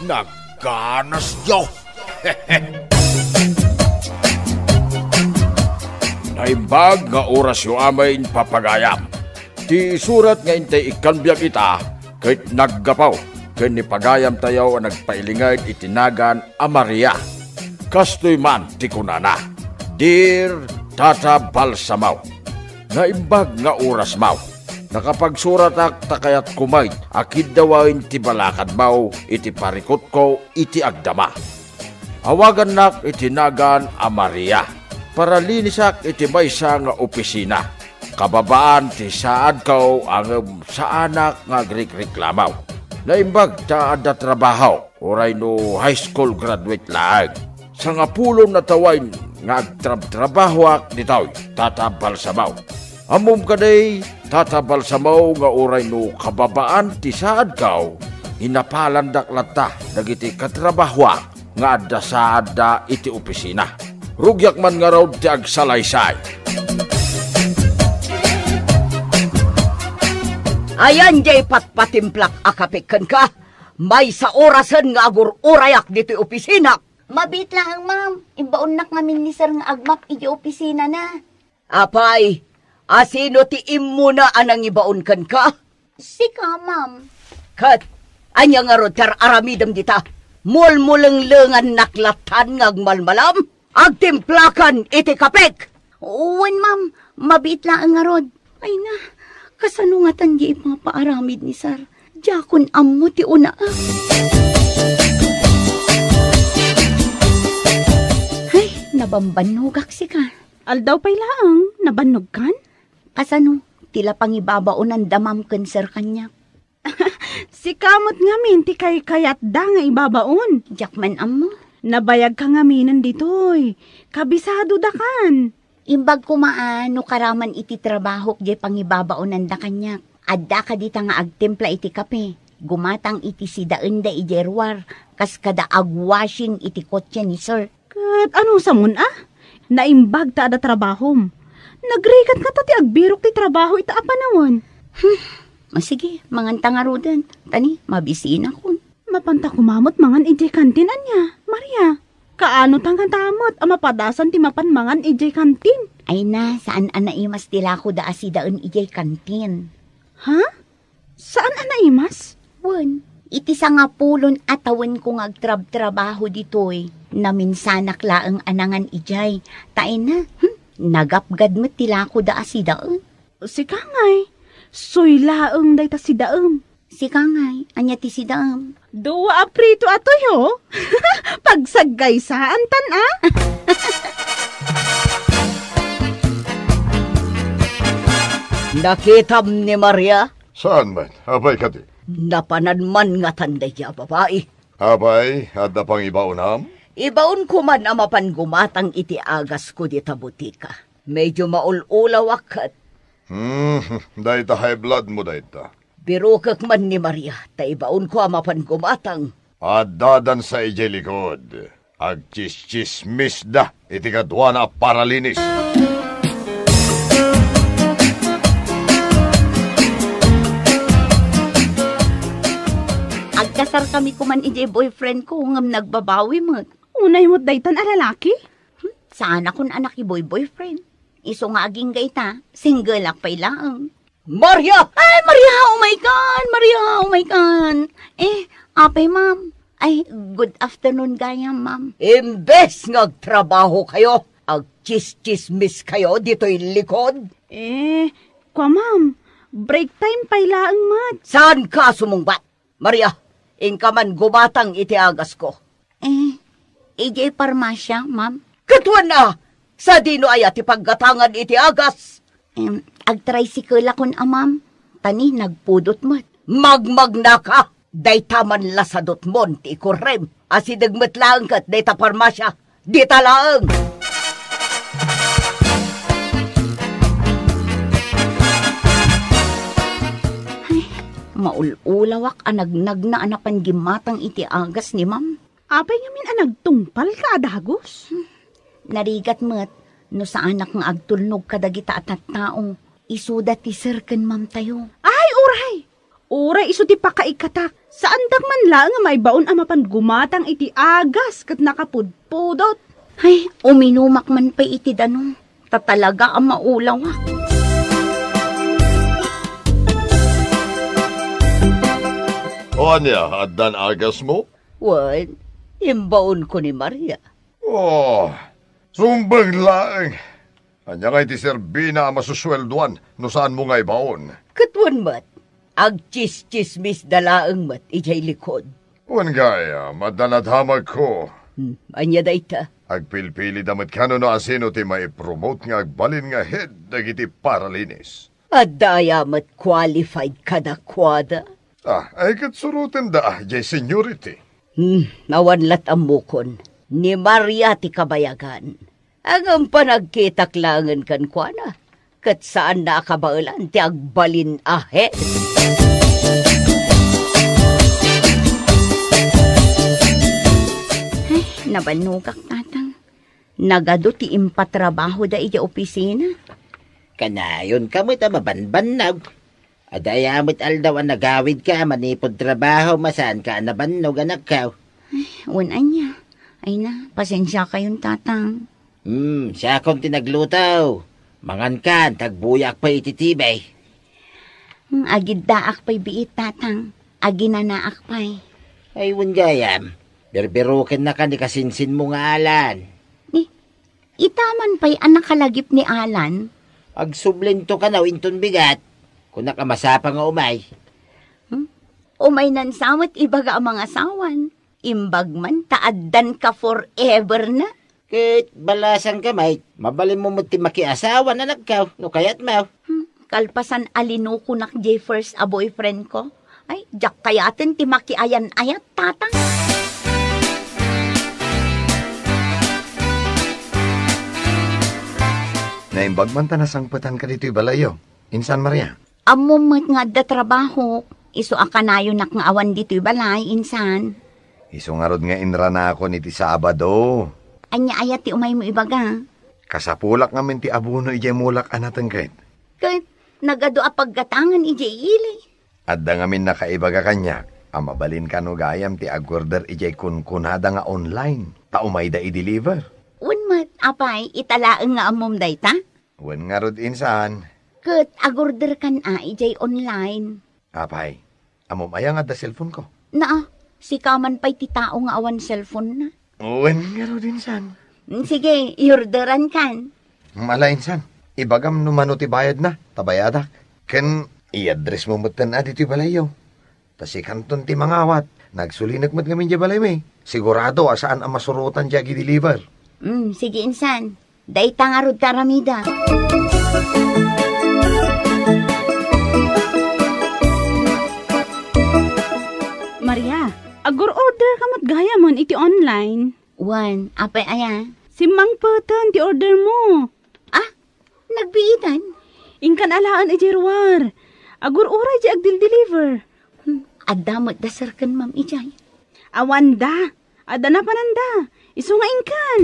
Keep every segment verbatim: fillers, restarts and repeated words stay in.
Nagganasyo! Naimbag nga orasyo amin, papagayam. Ti isurat nga intay ikkan biag ita, ket naggapu ken ni pagayamtayo a nagpailinged iti nagan a Maria. Kastoy man ti kunana, "Dear Tata Balsamo, naimbag nga orasmo. Nakapagsuratak ta kayatko met a kiddawen ti balakadmo iti parikutko iti agdama. Awagannak iti nagan a Maria. Paralinisak iti maysa nga opisina. Kababaan ti saadko, ngem saanak nga agrikreklamo. Naimbag ta adda trabaho, uray no high school graduate laeng. Sangapulo a tawen nga agtrabtrabahoak ditoy, Tata Balsamo. Ammom kadi, Tata Balsamo, nga uray no kababaan ti saadko, inapalandak latta dagiti katrabahoak nga adda saadda iti opisina. Rugiak man ngarud ti agsalaysay." Ayan diay patpatimplak a kape kenka. Maysa orasen nga agur-urayak ditoy opisinak. Mabiit laeng, ma'am. Imbaonnak ngamin ni sir nga agmap idiay opisinana. Apay, asino ti immuna a nangibaon kenka? Sika, ma'am. Ket ania ngarud ti ar-aramidem dita? Mulmulenglengannak lattan nga agmalmalam? Agtimplakan iti kapek! Wen, ma'am. Mabiit laeng ngarud. Ay na, kasano ngatan diay ipapaaramid ni sir? Diakon ammo ti unaak. Ay, nabambannogak sika. Aldaw pay laeng, nabannogkan? Kasano, ti la pangibabaonanda, ma'am, ken sir kaniak? Sika met ngamin ti kaykayatda nga ibabaon. Diak man ammo. Nabayagka ngaminen ditoy. Kabisadodakan. Imbag koma a no karaman iti trabahok diay pangibabaonanda kaniak. Addaka dita nga agtimpla iti kape, gumatang iti sidaenda idiay ruar, kas kada agwashing iti kotse ni sir. Ket anusamon a? Naimbag ta adda trabahom. Nagrigat ngata ti agbirok ti trabaho ita a panawen. Hmm. O sige, manganta ngaruden. Ta ni, mabisinakon. Mapanta koma met mangan idiay kantin ania, Maria? Kaano ta ngata met a mapadasan ti mapan mangan idiay kantin? Ay na, saan a naimas ti lakoda a sidaen idiay kantin. Ha? Saan a naimas? Wen, iti sangapulon a tawenko nga agtrabtrabaho ditoy, naminsanak laeng a nangan idiay. Ta ay na, hmm, nagapgad met ti lakoda a sidaen. Sika ngay, soy laeng dayta sidaem. Sika ngay, ania ti sidaem? Dua a prito a tuyo. Pagsaggaysaantan a. Nakitam ni Maria? Saan met? Apay kadi? Napanan man ngatan dayta a babai. Apay, adda pangibaonam? Ibaonko man a mapan gumatang iti agasko dita butika. Medyo maul-ulawak ket. Hmm, dayta high blood mo dayta. Birokek man ni Maria, ta ibaonko a mapan gumatang. Addadansa idiay likod. Agtsis-tsismisda iti kaduana a paralinis. Agkasarkami koman idiay boyfriend ko, ngem nagbabawi met. Unay met daytan a lalaki? Hmm, saanakon a nakiboy-boyfriend. Isu nga agingga ita, singleak pay laeng. Maria! Ay, Maria, oh my God! Maria, oh my God! Eh, apay, ma'am. Ay, good afternoon gayam, ma'am. Imbes nga agtrabaho kayo, agtsis-tsismis kayo ditoy likod. Eh, kwa, ma'am, break time pay laeng met. Saan ka sumungbat? Maria, inka man gumatang iti agasko. Eh, idiay parmasya, ma'am. Ket wen a, sadino aya ti paggatangan iti agas? Em, agtricycle-akon a, ma'am. Ta ni, nagpudot met. Magmagnaka! Dayta man la sadutmon ti ikurrem. Asideg met laeng ket dayta parmasya. Dita laeng! Ay, maul-ulawak a nagnagna a napan gimmatang iti agas ni ma'am. Apay ngamin a nagtungpalka a dagus? Hmm. Narigat met no saanak nga agtulnog kadagita a tattao. Isuda ti sir ken ma'am tayo. Ay, uray! Uray isu ti pakaikatak, saandak man laeng a maibaon a mapan gumatang iti agas ket nakapudpudot. Ay, uminumak man pay iti danum. Ta talaga a maulawak. O ania, addan agasmo? Wen, imbaonko ni Maria. Oh, sumbeng laeng. Ania ngay ti serbina a masusueldoan no saanmo nga ibaon? Ket wen met, agtsis-tsismisda laeng met idiay likod. Wen gayam, adda nadamagko. Hmm, ania dayta? Agpilpilida met kano no asino ti maipromote nga agbalin nga head dagiti paralinis. Adda aya met qualified kadakuada? Ah, ay ket surotenda, ah, jay seniority. Hmm, awan lat ammokon. Ni Maria ti kabayagan. Ngem panagkitak laengen kenkuana, ket saanna a kabaelan ti agbalin a head. Ay, nabannogak, Tatang. Nagadu ti impatrabahoda idiay opisina. Kanayonka met a mabanbannog. Adda aya met aldaw a nagawidka manipud trabaho, masanka a nabannog, anakko. Ay, wen ania. Ay na, pasensiakayon, Tatang. Hmm, siakon ti nagluto. Mangankan, ta agbuyaak pay iti T V. Hmm, agiddaak pay biit, Tatang. Aginanaak pay. Ay, wen gayam. Berberokennakan ni kasinsinmo nga Alan. Ni, ita man pay a nakalagip ni Alan. Agsublinto kano inton bigat. Kunak a masapa nga umay. Hmm? Umaynan sa met ibaga a mangasawan. Imbag man ta addanka forever na. Ket balasangka met, mabalinmo met ti makiasawa, anakko, no kayatmo. Hmm, kalpasan a linukonak diay first a boyfriend ko. Ay, diak kayaten ti makiayan-ayat, Tatang. Naimbag man ta nasangpetanka ditoy balayyo. Insan, Maria? Ammom met nga adda trabahok, isu a kanayonak nga awan ditoy balay, insan. Isu ngarud nga inranakon iti Sabado. Ania aya ti umaymo ibaga? Kasapulak ngamin ti abono idiay mulak a natengket. Ket nagadu a paggatangan idiay ili. Adda ngamin nakaibaga kaniak a mabalin kano gayam ti agorder idiay kunkunada nga online, ta umayda i-deliver. Wen met, apay, ita laeng nga ammom dayta? Wen ngarud, insan. Ket agorderkan a idiay online. Apay, ammom aya nga adda cellphone ko? Naa, sika man pay ti tao nga awan cellphone na. Wen ngarud, insan. Mm, sige, iorderankan. Mm, ala, insan. Ibagam no mano ti bayadna, ta bayadak. Ken i-addressmo metten a ditoy balayyo. Ta sikanton ti mangawat, nagsulinek met ngamin diay balaymi. Sigurado a saan a masurotan diay agi-deliver. Mm, sige, insan. Dayta ngarud ti aramida. Maria, agur-order ka met gayam iti online. Wen, apay aya? Simmangpeten ti order mo. Ah, nagbiitan? Inkan alaen idiay ruar. Agur-uray diay agdildiliver. Hmm, adda met da serken, ma'am, idiay? Awanda. Adda napananda. Isu nga inkan.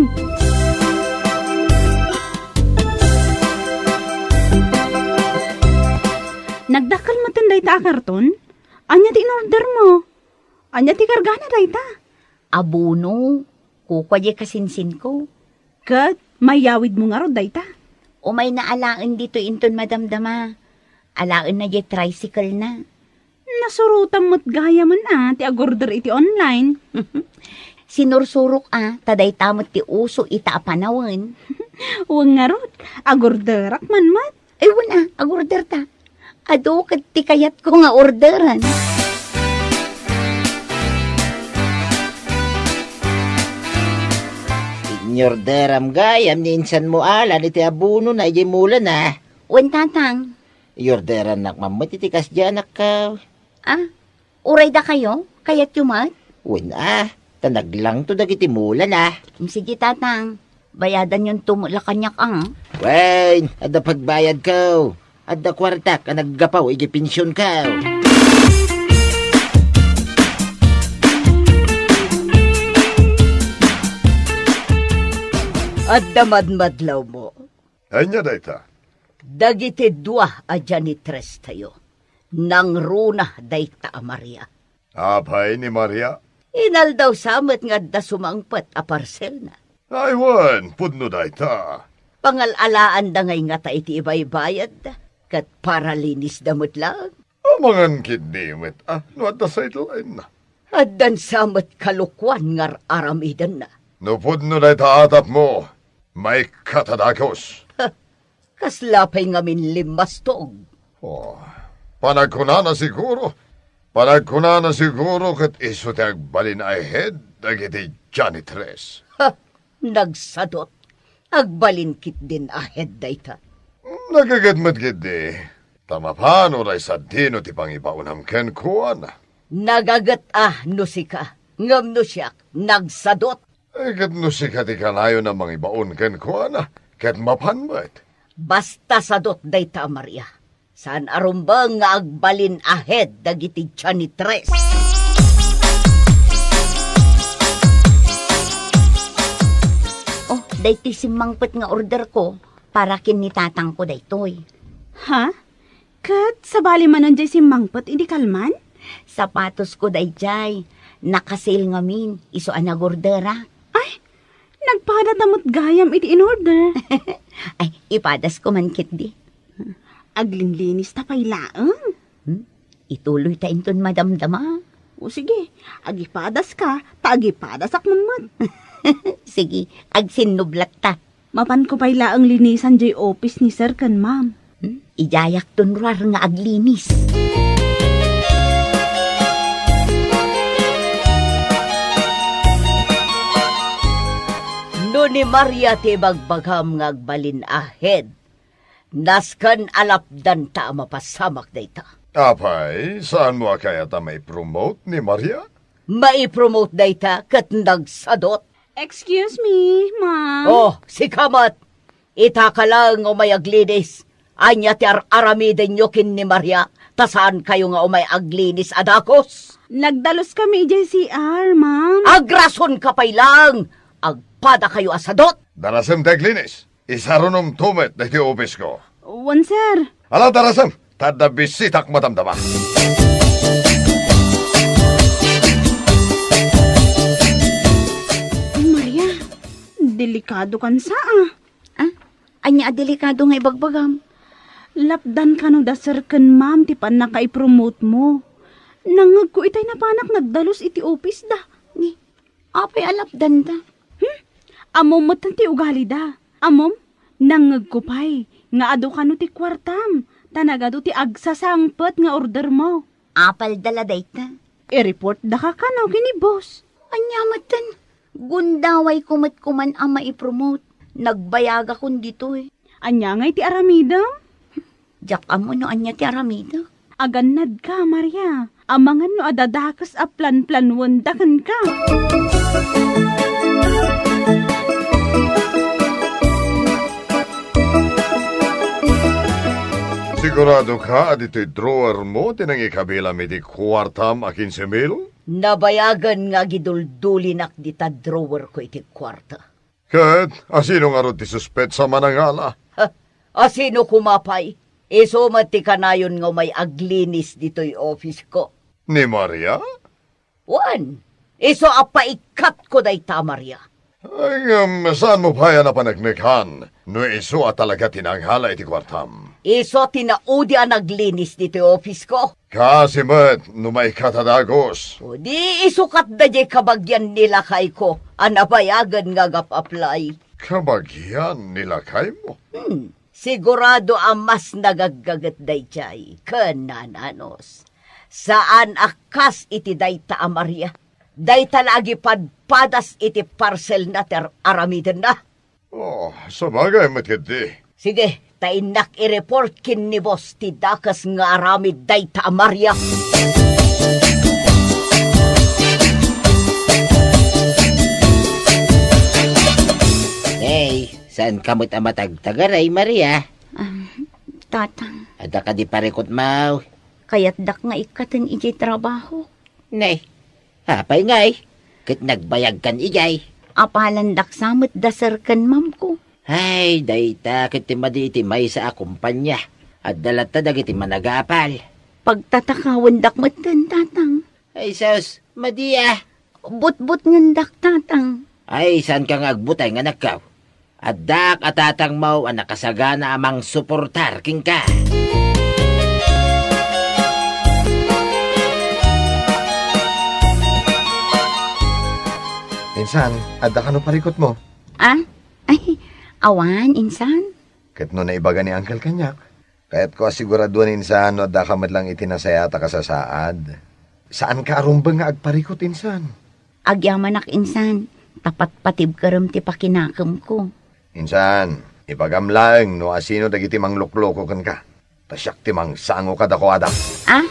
Nagdakkel metten dayta a karton? Ania ti in-order mo? Ania ti kargana dayta? Abono. Kukua diay kasinsinko. Ket mayawidmo ngarud dayta? Umayna alaen ditoy inton madamdama. Alaenna diay tricycle na. Nasurotam met gayamen a ti agorder iti online. Sinursurok a, ta dayta met ti uso ita a panawen. Wen ngarud, agorderak man met. Ay, wen a, agorder ta. Adu ket ti kayatko nga orderan. Inorderam gayam ni insan mo Alan iti abono na idiay mula na. Wen, Tatang. Iorderannak man met iti kasdiay, anakko. Ah, uray dakayo? Kayatyo met? Wen a, ta naglangto dagiti mula na. Sige, Tatang. Bayadanyonto met la kaniak a. Wen, adda pagbayadko. Adda kuartak a naggapu iti pensionko. Adda madmadlawmo. Ania dayta? Dagiti dua a janitrestayo. Nangruna dayta a Maria. Apay ni Maria? Inaldaw sa met nga adda sumangpet a parselna. Ay wen, pudno dayta. Pangal-alaanda ngay ngata iti ibaybayadda, ket paralinisda met laeng. Amangan ketdi met, a, no adda sideline-na. Addan sa met kalokuan nga ar-aramidenna. No pudno dayta atapmo, maikkat a dagus. Ha, kasla pay ngamin limmastog. Oh, panagkunana siguro, panagkunana siguro ket isu ti agbalin a head dagiti janitress. Ha, nagsadot. Agbalin ketdin a head dayta. Nagaget met ketdi. Ta mapan uray sadino ti pangibaonam kenkuana. Nagaget a no sika, ngem no siak, nagsadot. Eh, ket no sika ti kanayon a mangibaon kenkuana, ket mapan met. Basta sadot dayta a Maria. Saan a rumbeng nga agbalin a head dagiti janitress. Oh, daytoy simmangpet nga order ko para ken ni tatangko daytoy. Ha? Ket sabali manen jay simmangpet idi kalman? Sapatosko dayjay. Naka-sale ngamin, isu a nagorderak. Ay, nagpadata met gayam iti inorder. Ay, ipadasko man ketdi. Aglinlinis ta pay laeng. Hmm? Ituloy ta inton madamdama. O sige, agipadaska, ta agipadasak met. Sige, agsinnublatta. Mapanko pay laeng linisan jay office ni sir ken ma'am. Hmm? Idiayakton ruar nga aglinis. No ni Maria ti ibagbagam nga agbalin a head, nasken a lapdanta a mapasamak dayta. Apay, saanmo a kayat a maipromote ni Maria? Maipromote dayta ket nagsadot. Excuse me, ma'am. Oh, sika met. Ita ka laeng nga umay aglinis. Ania ti ar-aramidenyo ken ni Maria, ta saankayo nga umay aglinis a dagus? Nagdaluskami idiay C R, ma'am. Agrasonka pay laeng. Agpadakayo a sadot. Darasem ti aglinis. Isarunomto met daytoy opisko. Wen, sir. Ala, darasem, ta adda bisitak madamdama. Ay, Maria, delikadokan sa, a. Ah, ania a delikado nga ibagbagam? Lapdan kano da sir ken ma'am ti pannakaipromotemo. Nangngegko itay napanak nagdalus iti opisda. Ni, apay a lapdanda? Hmm? Ammom metten ti ugalida. Ammom, nangngegko pay nga adu kano ti kuartam, ta nagadu ti agsasangpet nga ordermo. Apalda la dayta. I-report daka kano ken ni boss. Ania metten? Gundawayko met koman a maipromote. Nagbayagakon ditoy. Ania ngay ti aramidem? Diak ammo no ania ti aramidek. Agannadka, Maria. Amangan no adda dakes a planplanuenda kenka. Siguradoka a ditoy drawermo ti nangikabilam iti kuartam a kinse mil? Nabayagen nga agiduldulinak dita drawerko iti kuarta. Ket asino ngarud ti suspetsa manangala? Ha? Asino koma pay? Isu met ti kanayon nga umay aglinis ditoy opisko. Ni Maria? Wen, isu a paikkatko dayta a Maria. Ay, ngem saanmo pay a napaneknekan no isu a talaga ti nangala iti kuartam? Isu ti naudi a naglinis ditoy opisko. Kaasi met no maikkat a dagus. O di isukat daydiay kabagian ni lakayko a nabayagen nga agap-apply. Kabagian ni lakaymo? Hmm, sigurado a mas nagaggaget daydiay ken nananos. Saan a kas iti dayta a Maria. Dayta la agipadpadas iti parselna ti ar-, aramidenna. Oh, sabagay met ketdi. Sige, ta innak i-report ken ni boss ti dakes nga aramid dayta a Maria. Hey, saan ka met a matagtagaray, Maria? Ah, Tatang. Adda kadi parikutmo? Kayatdak nga ikkaten idiay trabaho. Ne, apay ngay? Ket nagbayagkan idiay? Apalandak sa met da sir ken ma'am ko. Ay, dayta ket ti madi iti maysa a kumpanya. Adda latta dagiti managapal. Pagtatakawendak metten, Tatang. Ay, sus, madi, ah. Butbutngendak, Tatang. Ay, saanka nga agbutay nga nakkaw? Addaak a tatangmo a nakasagana a mangsuportar kenka. Insan, adda kano parikutmo? Ah? Ay, awan, insan. Ket no naibaga ni Uncle kaniak? Kayatko a siguraduen insan no adda ka met lang iti nasayaat a kasasaad. Saanka a rumbeng nga agparikut insan. Agyamanak insan, ta patpatibkerem ti pakinakemko. Insan, ibagam laeng no asino dagiti manglukloko kenka. Ta siak ti mangsango kadakuada. Ah?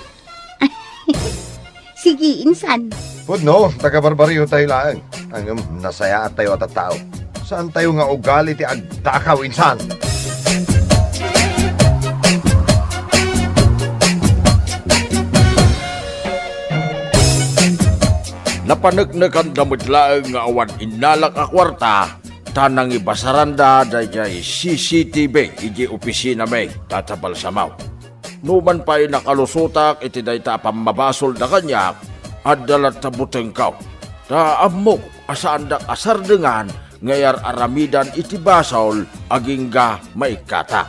Sige, insan. Pudno, taga-Barbariotayo laeng. Ngem nasayaattayo a tattao. Saantayo nga ugali ti agtakaw insan. Napaneknekanda met laeng nga awan innalak a kuarta, ta nangibasaranda daydiay C C T V idiay opisinami, Tata Balsamo. Numan pay nakalusotak iti dayta a pammabasolda kaniak, adda latta butengko. Ta ammok a saandak a sardengan nga iyar-aramidan iti basol agingga maikkatak.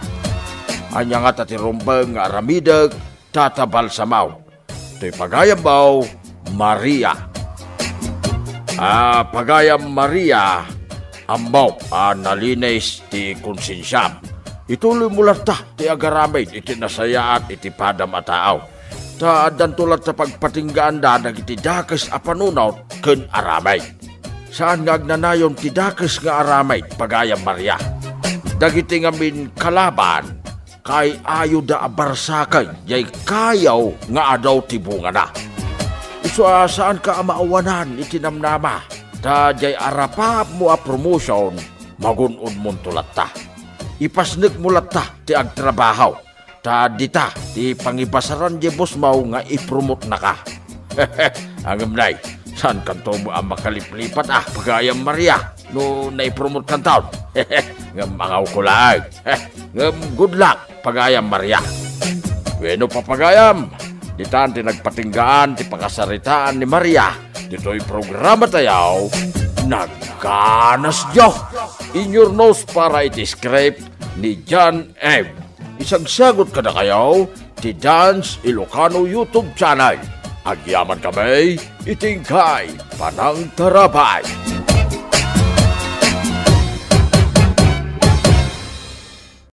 Ania ngata ti rumbeng nga aramidek, Tata Balsamo? Toy pagayammo, Maria. Ah, pagayam Maria, ammok a nalinis ti konsensiam. Ituloymo latta ti agaramid iti nasayaat iti padam a tao. Ta addanto latta pagpatinggaanda dagiti dakes a panunot ken aramid. Saan nga agnanayon ti dakes nga aramid, pagayam Maria. Dagiti ngamin kalaban, kay-ayoda a barsaken jay kayo nga adu ti bungana. Isu a saanka a maawanan iti namnama, ta jay arapaapmo a promotion, magun-odmonto latta. Ipasnekmo latta ti agtrabaho, ta dita ti pangibasaran jay bossmo nga ipromotnaka. Ngem nay, saankanto a makaliplipat a, pagayam Maria, no naipromotkanton? Ngem angawko laeng. Ngem good luck, pagayam Maria. Wenno, papagayam, ditan ti nagpatinggaan ti pakasaritaan ni Maria ditoy programatayo, Nagganasdio. Inyurnos para iti script ni John M. Isagsagut kadakayo ti Dance Ilocano YouTube channel. Agyamankami iti inkay panangtarabay.